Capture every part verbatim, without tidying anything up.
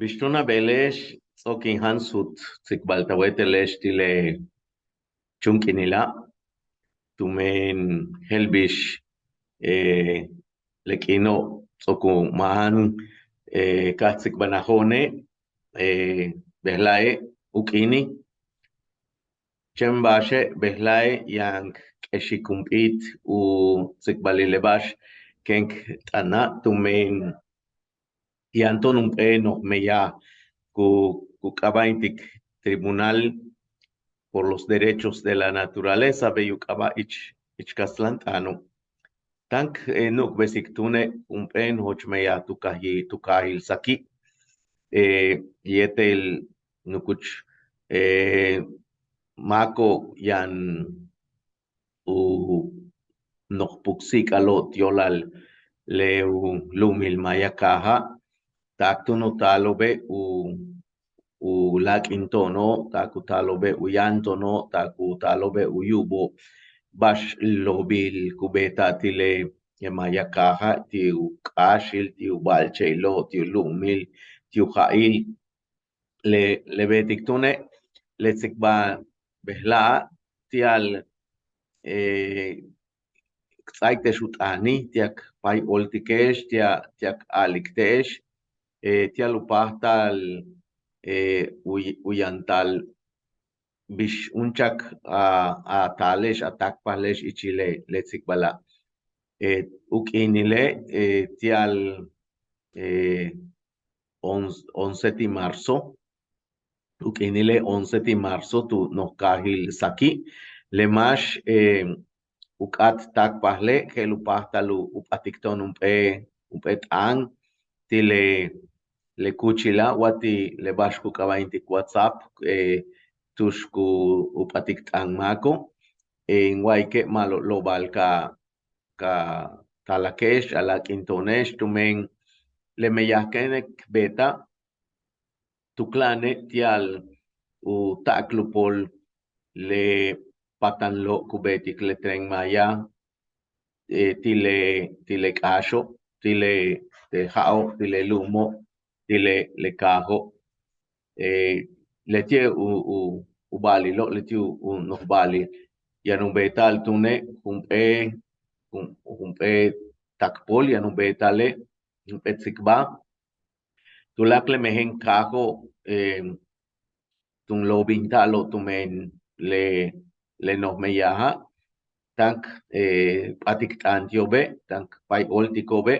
Bix túun a beele'ex, ts'o'ok in jáans u tsikbalt a wéetele'ex ti' le chúun k'iinila', tumen je'el bix le k'iino' ts'o'ok u máan ka tsikbalnajo'one', bejela'e' u k'iini'. Chéen ba'axe' bejela'e' yaan k k'exik jump'íit u tsikbalil le ba'ax kéen k t'aana' tumen yaan to'on jump'éel noj meyaj ku ku k'aaba'intik Tribunal por los Derechos de la Naturaleza, bey u k'aaba' ich ich kastlan t'aano'. Táan k nu'ukbesik túune' jump'éel nojoch meyaj tu kaajil tu kaajil Saki' yéetel nukuch máako' yaan u noj puksi'ik'alo' ti' yo'olal le u lu'umil maaya kaaja', taak túun u taalo'obe' u u láak'into'ono', taak u taalo'obe' u yáanto'ono', taak u taalo'obe' u yu'ubo' ba'ax loobil ku beeta'al ti' le maaya kaaja', ti' u k'áaxil, ti' u ba'alche'ilo', ti' u lu'umil, ti' u ja'il. Le le beetik túune' le tsikbal bejela'a' ti'al k ts'áaik te'ex u t'aanil, ti'al k páay óoltike'ex, ti'al ti'al k a'alik te'ex ti'al u páajtal u yantal bix úunchak a taale'ex a táakpajle'ex ichil le tsikbala'. U k'iinile' ti'al once ti' marzo, u k'iinile' once ti' marzo tu noj kaajil Saki', le máax u k'áat táakpajle' je'el u páajtal u p'atik to'on jump'éel jump'éel t'aan ti' le le kúuchila' wa ti' le ba'ax ku k'aaba'intik WhatsApp tu'ux ku u p'atik t'aan máako'. In wa'alike' ma'alob lóobal ka ka taalake'ex a láak'into'one'ex tumen le meyaj kéen k beeta'al tukla'ane' ti'al u ta'ak lupol le patanilo' ku beetik le Tren Maya ti' le ti' le k'áaxo', ti' le ja'o', ti' le lu'umo', ti' le le kaajo'. Leti'e' u u ba'alilo' leti' u noj ba'alil yaan u beeta'al túune' jump'éel jump'éel takpol yaan u beeta'ale' jump'éel tsikbal tuláakal le mejen kaajo' tun loobinta'alo' tumen le le noj meyaja' táan k p'atik t'aan ti'obe' táan k páay óoltiko'obe'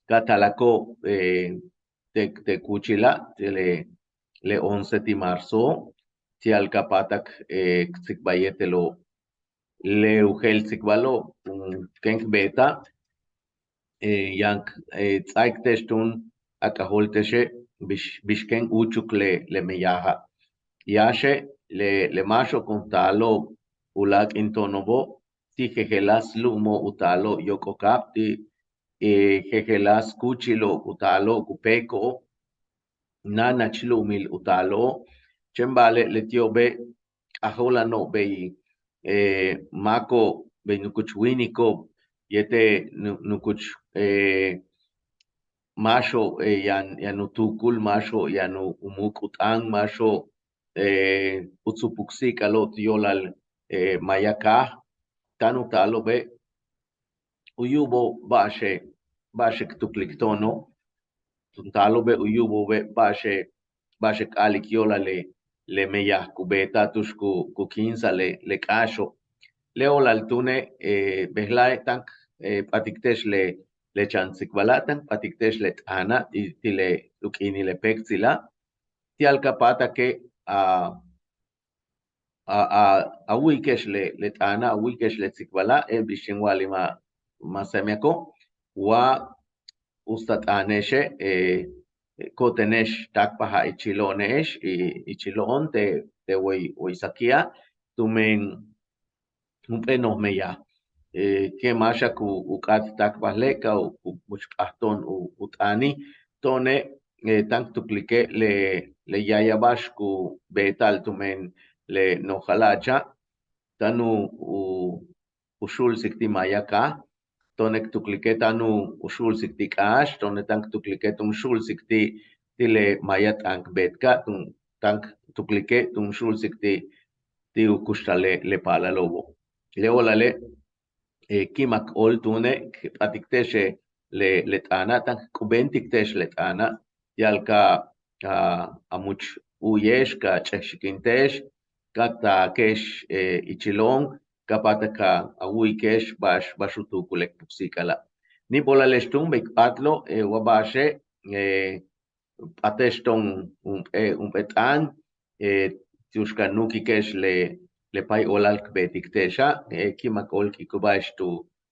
ka taalako'ob te te kúuchila' te le le once ti' marzo ti'al ka páatak k tsikbal yéetelo'ob. Le u jeel tsikbalo' kéen k beeta'al yaan k ts'áaik te'ex túun a k'ajóol te'exe' bix bix kéen úuchuk le le meyaja'. Yáaxe' le le máaxo'ob kun taalo'ob u láak'into'ono'obo' ti' jejeláas lu'umo' u taalo'ob yóok'ol kaab ti' jejeláas kúuchilo'ob u taalo'ob ku péeko'ob náanach lu'umil u taalo'ob. Chéen ba'ale' leti'obe' k'ajóolano'ob bey máako'ob bey nukuch wíiniko'ob yéetel nukuch máaxo'ob yaan yaan u tuukul máaxo'ob yaan u muuk' u t'aan máaxo'ob uts u puksi'ik'alo'ob ti' yo'olal maaya kaaj táan u taalo'obe' u yu'ubo'ob ba'axe' ba'axe' k tuklik to'ono' tun taalo'obe' u yu'ubo'obe' ba'axe' ba'axe' k a'alik yo'olal le le meyaj ku beeta'al tu'ux ku ku kíinsa'al le le k'áaxo'. Le o'olal túune' bejela'e' táan k p'atik te'ex le le chan tsikbala' táan k p'atik te'ex le t'aana' ti' ti' le u k'iinil le péektsila' ti'al ka páatake' a a a a wu'uyike'ex le le t'aana' a wu'uyike'ex le tsikbala' je'el bix in wa'alil ma' ma' séemeyako' wa uts ta t'aane'exe' ko'otene'ex táakpaja' ichilo'one'ex ichilo'on te te way way Saki'a' tumen jump'éel noj meyaj ke máaxak u k'áat táakpajle' ka u much k'aj to'on u t'aanil to'one' táan k tuklike' le le yaaya' ba'ax ku beeta'al tumen le noj jala'acha' táan u u xu'ulsik ti' maaya kaaj to'one' k tuklike' táan u xu'ulsik ti' k'áax to'one' táan k tuklike' túun xu'ulsik ti' ti' le maaya t'aan k beetika' tun táan k tuklike' tun xu'ulsik ti' ti' u kuxtal le paalalo'obo'. Le o'olale' ki'imak óol túune' k p'atik te'exe' le le t'aana' táan k k'ubéentik te'ex le t'aana' ti'al ka a much u'uye'ex ka ch'ejxikinte'ex ka taake'ex ichilo'on ka páatak a wu'uyike'ex ba'ax ba'ax u tuukul le k puksi'ik'ala'. Níib óolale'ex túun bey k p'áatlo' wa ba'axe' p'ate'ex to'on jump'éel jump'éel t'aan tu'ux ka nu'ukike'ex le le pay óolal k beetik te'exa'. Ki'imak óol k ikuba'ex tu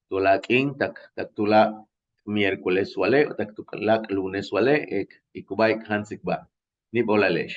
tu láak' k'iin tak tak tuláak' miércoles wale' tak tuláak' lunes wale' k ikuba'e' k jantsikba'. Níib óolale'ex.